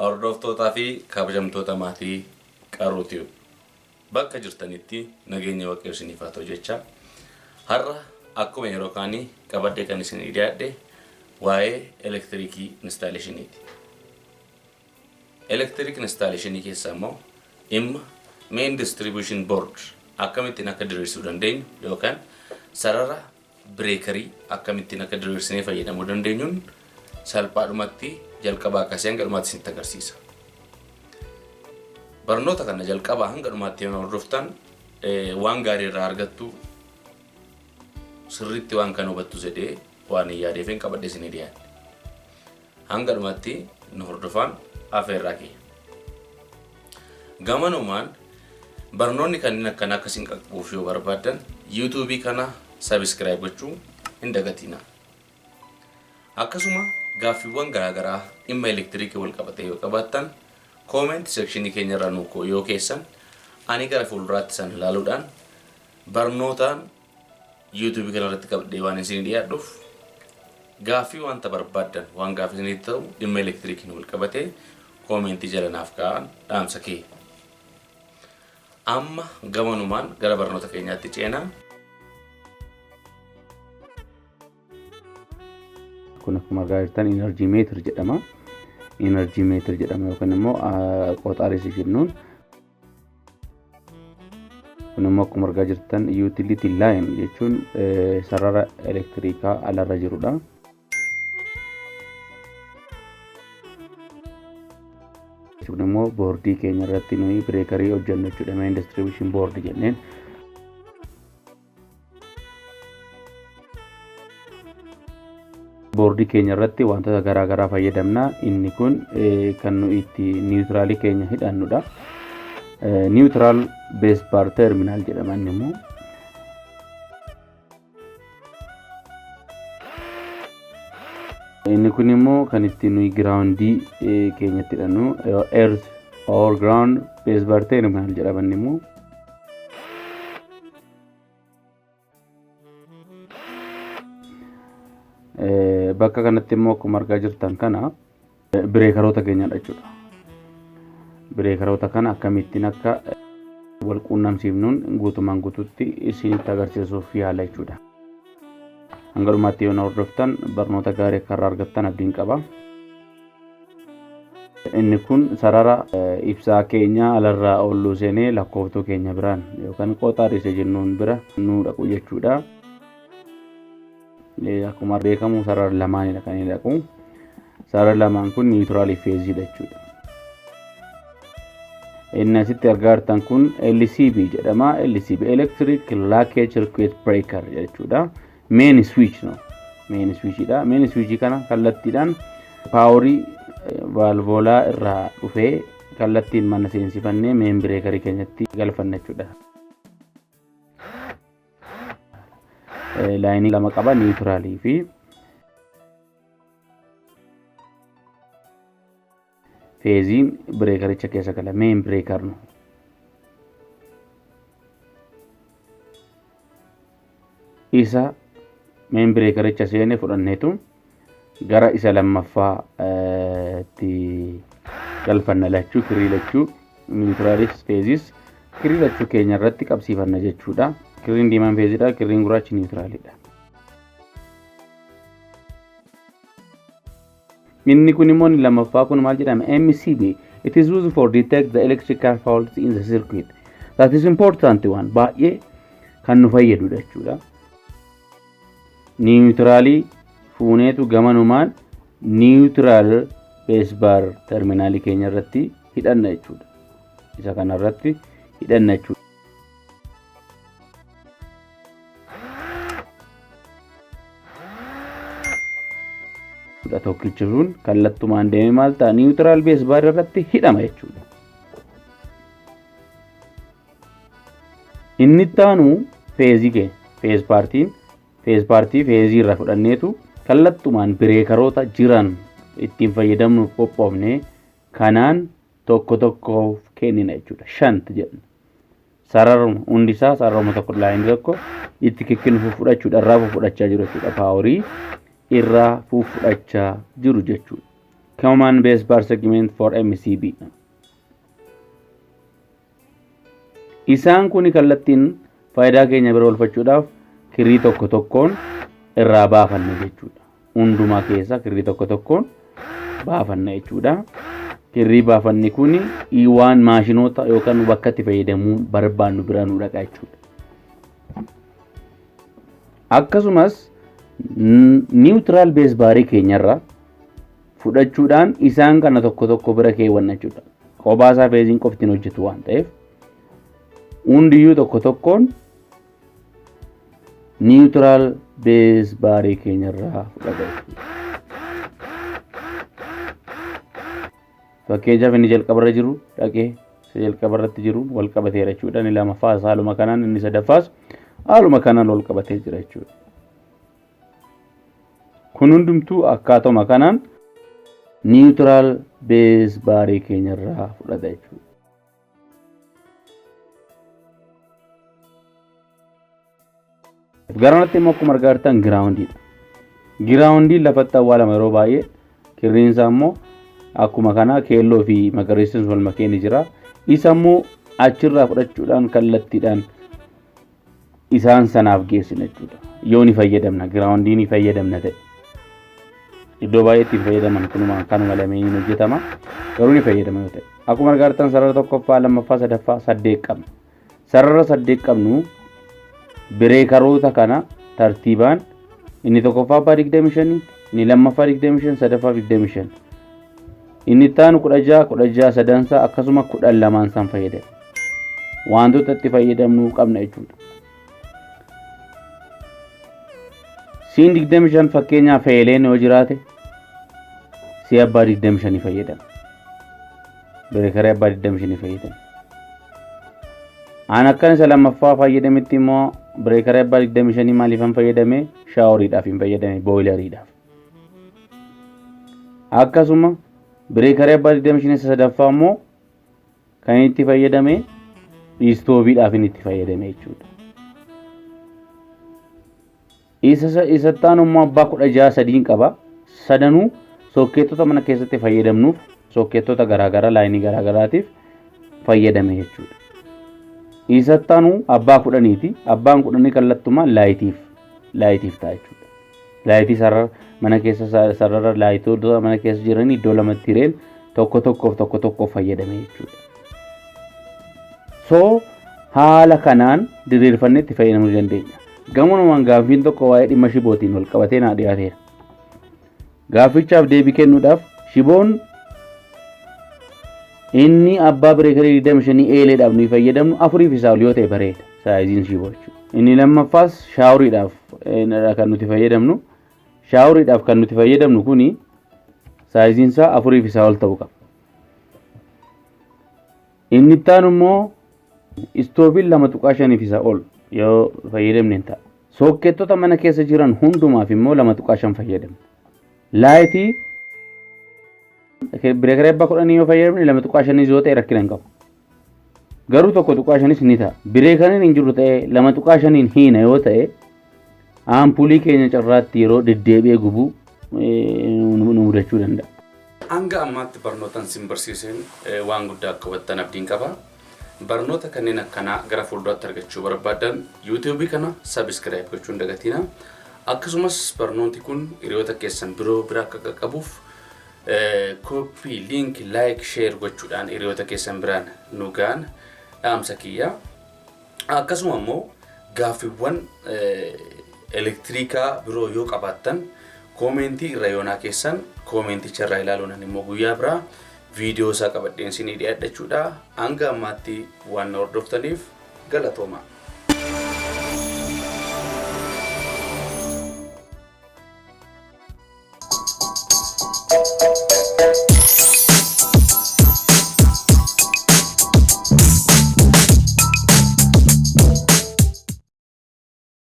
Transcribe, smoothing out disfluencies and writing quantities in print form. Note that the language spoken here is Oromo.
Hordoftootaa fi kabajamtoota maatii Qarruu Tube, bakka jirtanitti nageenya Waaqayyo isiniif haa ta'u jecha, har'a akkuma yeroo kaanii qabadhee kan isin dhiyaadhe waa'ee elektirikii instaaleeshiniiti. Electric installation keessaa immoo dhimma main distribution board akkamittiin akka diriirsuu dandeenyu yookaan sarara bireekarii akkamittiin akka diriirsinee fayyadamuu dandeenyuun salphaadhumatti jalqabaa kaasee hanga dhumaatti isinitti agarsiisa. Barnoota kana jalqabaa hanga dhumaatti yoo hordoftan waan gaarii irraa argattu, sirriitti waan kana hubattu jedhee waan hin yaadeef hin qabadhe isinii dhiyaadhe. Hanga dhumatti nu hordofaan afeerraa kiyya. Gamanumaan barnoonni kanneen akkanaa akkasiin qaqqabuuf yoo barbaaddan, yuutuubii kana subscribe gochuu hin dagatinaa. Akkasuma gaaffiiwwan garaagaraa dhimma elektiriikii wal qabatee yoo qabaattan, comment section keenya irra nuu yoo keessan, ani gara fuulduraatti san ilaaluudhaan barnootaan yuutuubii kana irratti qabadhee waan isin dhiyaadhuuf, gaaffii wanta barbaaddan, waan gaaffii isinitti ta'u dhimma elektiriikiin wal qabatee koomentii jala naaf kaa'an dhaamsa kee. Amma gamanumaan gara barnoota keenyaatti ceenaa. Kun akkuma argaa jirtan energy meter jedhama. Energy meter jedhama yookaan immoo qoxaarii jennuun. Kun immoo akkuma argaa jirtan utility line jechuun sarara elektiriikaa alarra jirudha. Kun immoo boordii keenya irratti nuyi bireekarii hojjennu jechuudha. Main distribution board jenneen. Boordii keenya irratti wantoota garaa garaa fayyadamna. Inni kun kan nuyi itti niwutiraalii keenya hidhannudha. Neutral base bar terminal jedhama inni immoo. Inni kun immoo kan ittiin nuyi giraawundii keenyatti hidhannu, earth or ground base bar terminal jedhama inni immoo. Bakka kanatti immoo akkuma argaa jirtan kana bireekaroota keenyadha jechuudha. Bireekaroota kana akkamittiin akka wal quunnamsiifnuun guutumaan guututti isinitti agarsiisuuf yaala jechuudha. Hanga dhumaatti yoo na hordoftan, barnoota gaarii akka irraa argattan abdiin qaba. Inni kun sarara ibsaa keenya alarraa olluu seenee lakkooftuu keenya biraan yookaan qoxaarii isa jennuun bira nuu dhaqu jechuudha. Akkuma beekamu sarara lamaanidha kan inni dhaqu. Sarara lamaan kun niwutiraalii feeziidha jechuudha. Inni asitti argaa jirtan kun LCB jedhama. LCB, Electric Leakage Circuit Breaker jechuudha. Main switch no. Main switchidha. Main switch kana kallattiidhaan paaworii vaalvoolaa irraa dhufee kallattiin mana seensifannee main breakerii keenyatti galfanna jechuudha. Laayinii lama qaba, niwutiraalii fi feeziin bireekaricha keessa gala, main breaker no. Isa main breakericha seene fudhanneetu gara isa lammaffaa itti galfanna. Lachuu kirii, lachuu niwutiraalis feezis kirii lachuu keenya irratti qabsiifanna jechuudha. Kirriin diimaan feezidha, kirriin gurraachi niwutiraalidha. Inni kun immoo, inni lammaffaa kun maal jedhama? MCB. It is used for detect the electrical faults in the circuit. That is important one. Baay'ee kan nu fayyadudha jechuudha. Niwutiraalii fuuneetu gamanumaan neutral base bar terminaalii keenya irratti hidhanna jechuudha. Isa kana irratti hidhanna jechuudha. Tokkichi sun kallattumaan deemee maal ta'a? Neutral base bar irratti hidhama jechuudha. Inni itti aanu feezii keenya, phase paartiin, phase paartii feezii irra fudhanneetu kallattumaan bireekaroota jiran ittiin fayyadamnuuf qophoofne kanaan tokko tokkoof kennina jechuudha. Shunt jedhna. Sararuma hundi isaa sararuma tokko, laayinii tokko itti kikkinu fudhachuudha, irraa fudhachaa jiru jechuudha. Paaworii irraa fudhachaa jiru jechuudha. Common base bar segment for MCB. Isaan kun kallattiin faayidaa keenya bira oolfachuudhaaf kirrii tokko tokkoon irraa baafanna jechuudha. Hundumaa keessaa kirrii tokko tokkoon baafanna jechuudha. Kirrii baafanni kun waan maashinoota yookaan bakka itti fayyadamuu barbaannu bira nu dhaqa jechuudha. Akkasumas neutral base barii keenyarra fudhachuudhaan isaan kana tokko tokko bira keewwanna jechuudha. Kophaa isaa feeziin qofti hin hojjetu waan ta'eef hundiyyuu tokko tokkoon neutral base barii keenyarraa fudhata jechuudha. Fakkeenyaaf inni jalqabarra jiru dhaqee isa jalqabarratti jiru wal qabateera jechuudha. Inni lammaffaas haaluma kanaan, inni sadaffaas haaluma kanaan wal qabatee jira jechuudha. Kun hundumtuu akkaatuma kanaan neutral base barii keenyarraa fudhata jechuudha. Garanatti immoo akkuma argaa jirtan giraawundiidha. Giraawundiin lafatti awwaalama yeroo baay'ee, kirriin isaa immoo akkuma kana keelloo fi magariisni wal makee ni jira. Isa immoo achirraa fudhachuudhaan kallattiidhaan isaan sanaaf geessina jechuudha. Yoo ni fayyadamna, giraawundii ni fayyadamna ta'e. Iddoo baay'eetti hin fayyadaman, kunuma kanuma lameeniin hojjetama. Garuu ni fayyadama yoo ta'e. Akkuma argaa jirtan sarara tokkoffaa, lammaffaa, sadaffaa saddeet qabna. Sarara saddeet qabnu bireekaroota kana tartiibaan inni tokkoffaa abbaa 25, inni lammaffaa 25, sadaffaa 25. Inni itti aanu 16, 16 sadansaa, akkasuma 10 lamaan isaan fayyadamu. Wantoota itti fayyadamnuu qabna jechuudha. Siin 25 fakkeenyaaf feeleen yoo jiraate, si abbaa 25 fayyadama. Bireekarii abbaa 25 fayyadama. An akkan isa lammaffaa fayyadametti immoo bireekarii abbaa 25 maaliifan fayyadame? Shaaworiidhaaf hin fayyadame, booyilariidhaaf. Akkasuma bireekarii abbaa 25 isa sadaffaa immoo kan inni itti fayyadame istooviidhaaf inni itti fayyadame jechuudha. Isa isatti aanu immoo abbaa 16 sadiin qaba. Sadanuu sookkeettota mana keessatti fayyadamnuuf, sookkeettota garaagaraa, laayinii garaagaraatiif fayyadame jechuudha. Isatti aanu abbaa 10ti. Abbaan 10 kallattumaa laayitiif ta'a jechuudha. Laayitii sarara mana keessa, sarara laayitoota mana keessa jiran iddoo lamatti hireen tokko tokkoof tokko tokkoof fayyadame jechuudha. So haala kanaan diriirfannee itti fayyadamuu dandeenya. Gamonumaan gaaffiin tokko waa'ee dhimma shibootiin wal qabatee naa dhiyaateera. Gaaffichaaf deebii kennuudhaaf, shiboon inni abbaa bireekarii 25 eeleedhaaf nuyi fayyadamnu afuriif isaa ol yoo ta'e bareeda. Saayiziin shiboo jechuudha. Inni lammaffaas shaaworiidhaaf kan nuti fayyadamnu. Shaaworiidhaaf kan nuti fayyadamnu kuni saayiziin isaa afuriif isaa ol ta'uu qaba. Inni itti aanu immoo istooviin 2.5f isaa ol yoo fayyadamne hin ta'a. Sookkeettota mana keessa jiran hundumaaf immoo 2.5 fayyadamna. Laayitii bireekarii abbaa 10 yoo fayyadamne, 2.5 yoo ta'e rakkina hin qabu. Garuu 1.5s ni ta'a. Bireekariin hin jiru ta'e, 2.5n hiina yoo ta'e, aampuulii keenya carraatti yeroo deddeebi'ee gubuu nu mudachuu danda'a. Hanga ammaatti barnootaan sin barsiiseen waan guddaa akka hubattan abdiin qaba. Barnoota kanneen akkanaa gara fuulduraatti argachuu barbaadan yuutuubii kana subscribe gochuun dagatina. Akkasumas barnooti kun hiriyoota keessan biroo bira akka qaqqabuuf copy link, like, share gochuudhaan hiriyoota keessan biraan nu ga'an dhaamsa kiyya. Akkasuma immoo gaaffiiwwan elektiriikaa biroo yoo qabaattan koomentii irra yoonaa keessan, koomenticha irraa ilaaluun immoo guyyaa biraa viidiyoo isaa qabadheen isinii dhiyaadha jechuudha. Hanga ammaatti waan na hordoftaniif galatooma.